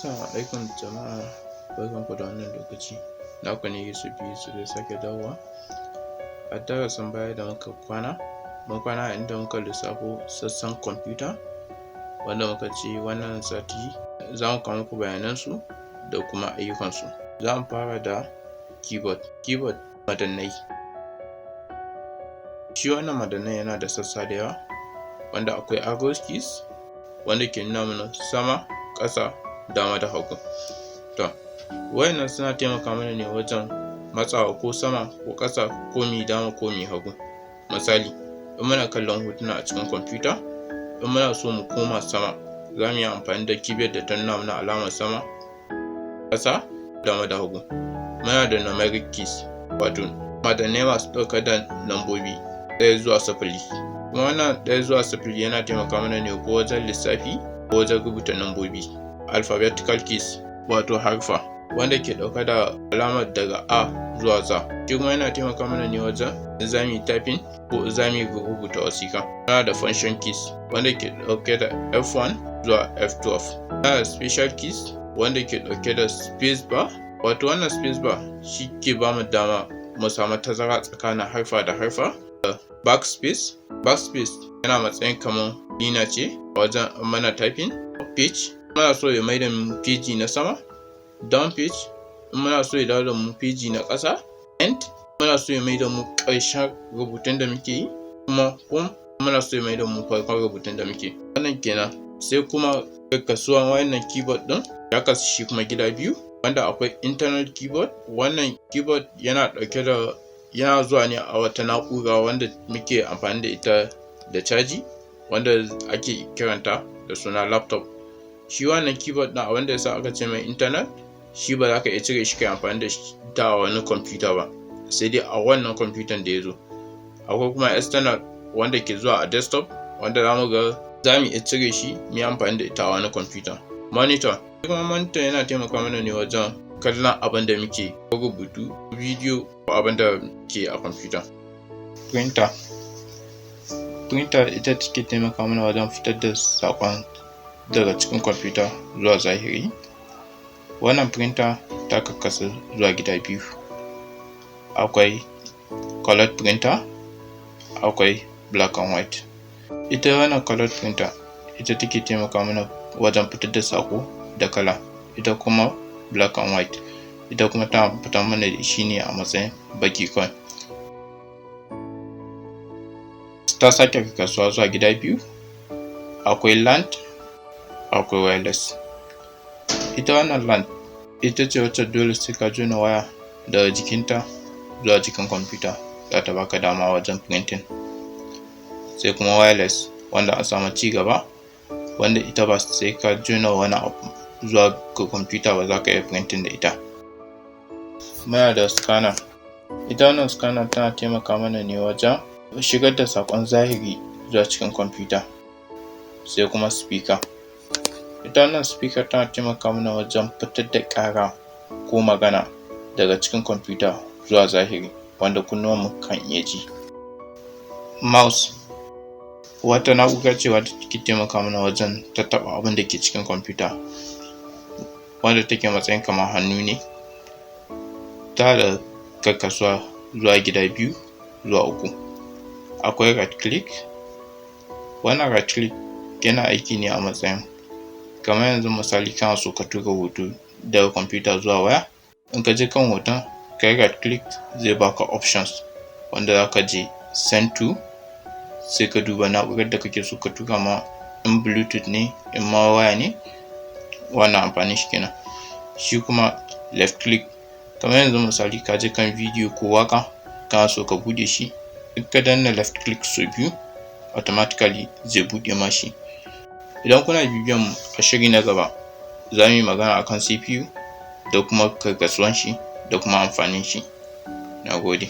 Assalamu alaikum jama'a, barkanku da wannan lokaci. Naku ne Yusuf Yusuf ya sake dawowa. A darasin baya da muka kwana, mun kwana a inda muka lissafo sassan kwamfuta, wanda muka ce wannan sati za mu kawo muku bayanansu da kuma ayyukansu. Za mu fara da keyboard. Keyboard madannai. Shi wannan madannai yana da sassa da yawa, wanda akwai arrow keys wanda ke nuna mana sama, ƙasa, dama da hagu. To, waɗannan suna taimaka mana ne wajen matsawa ko sama ko ƙasa ko mu yi dama ko mu yi hagu. Misali, in muna kallon hotuna a cikin kwamfuta, in muna so mu koma sama, za mu yi amfani da keyboard da ta nuna mana alamar sama, ƙasa, dama da hagu. Muna da numeric keys, wato madannai masu ɗauke da lambobi 1 zuwa 0. Kuma wannan 1 zuwa 0 yana taimaka mana ne ko wajen lissafi ko wajen rubuta lambobi. Alphabetical keys, wato haruffa wanda ke ɗauke da alamar daga A zuwa Z. Shi kuma yana taimaka mana ne wajen in za mu yi typing ko in za mu rubuta wasiƙa. Muna da function keys wanda ke ɗauke da F1 zuwa F12. Muna da special keys wanda ke ɗauke da space bar, wato wannan space bar shi ke ba mu dama mu samu tazara tsakanin harfa da harfa. Backspace, backspace yana matsayin kamar cleaner ce a wajen mana typing. Page, muna so ya maida mu page na sama. Down page, in muna so ya dawo da mu page na ƙasa. End, muna so ya maida mu ƙarshen rubutun da muke yi. Kuma home, muna so ya maida mu farkon rubutun da muke. Wannan kenan. Sai kuma kasuwan wannan keyboard ɗin ya kasu shi kuma gida biyu, wanda akwai internal keyboard. Wannan keyboard yana ɗauke da, yana zuwa ne a wata na'ura wanda muke amfani da ita da caji, wanda ake kiranta da suna laptop. Shi wannan keyboard ɗin, abin da yasa aka ce mai internal, shi ba za ka iya cire shi kai amfani da ita a wani kwamfuta ba, sai dai a wannan kwamfutan da ya zo. Akwai kuma external wanda ke zuwa a desktop, wanda za mu ga za mu iya cire shi mu yi amfani da ita a wani kwamfuta. Monitor kuma, monitor yana taimaka mana ne wajen kallon abin da muke ko rubutu, bidiyo, ko abin da ke a kwamfuta. Printer, printer ita take taimaka mana wajen fitar da saƙon daga cikin kwamfuta zuwa zahiri. Wannan printer ta karkasu zuwa gida biyu: akwai colored printer, akwai black and white. Ita wannan colored printer ita take taimaka mana wajen fitar da saƙo da kala. Ita kuma black and white, ita kuma tana fitar mana da shi ne a matsayin baƙi kawai. Ta sake kasuwa zuwa gida biyu: akwai LAN, akwai wireless. Ita wannan LAN ita ce wacce dole sai ka jona waya daga jikinta zuwa jikin kwamfuta za ta baka dama wajen printing. Sai kuma wireless, wanda an samu ci gaba, wanda ita ba sai ka jona wani abu zuwa ga kwamfuta ba za ka iya printing da ita. Muna da scanner. Ita wannan scanner tana taimaka mana ne wajen shigar da saƙon zahiri zuwa cikin kwamfuta. Sai kuma speaker. Ita wannan speaker tana taimaka mana wajen fitar da ƙara ko magana daga cikin kwamfuta zuwa zahiri, wanda kunnuwanmu kan iya ji. Mouse wata na'ura ce wadda take taimaka mana wajen tattaɓa abin da ke cikin kwamfuta, wanda take matsayin kamar hannu ne. Tana da karkasuwa zuwa gida biyu zuwa uku. Akwai right click. Wannan right click yana aiki ne a matsayin kamar yanzu misali kana so ka tura hoto daga kwamfuta zuwa waya, in ka je kan hoton ka yi right click, zai baka options wanda za ka je send to, sai ka duba na'urar da kake so ka tura ma, in Bluetooth ne, in ma waya ne. Wannan amfanin shi kenan. Shi kuma left click, kamar yanzu misali ka je kan bidiyo ko waƙa, kana so ka buɗe shi, in ka danna left click sau biyu, automatically zai buɗe ma shi. Idan kuna bibiyan mu a shiri na gaba, za mu yi magana akan CPU da kuma karkasuwan shi da kuma amfanin shi. Na gode.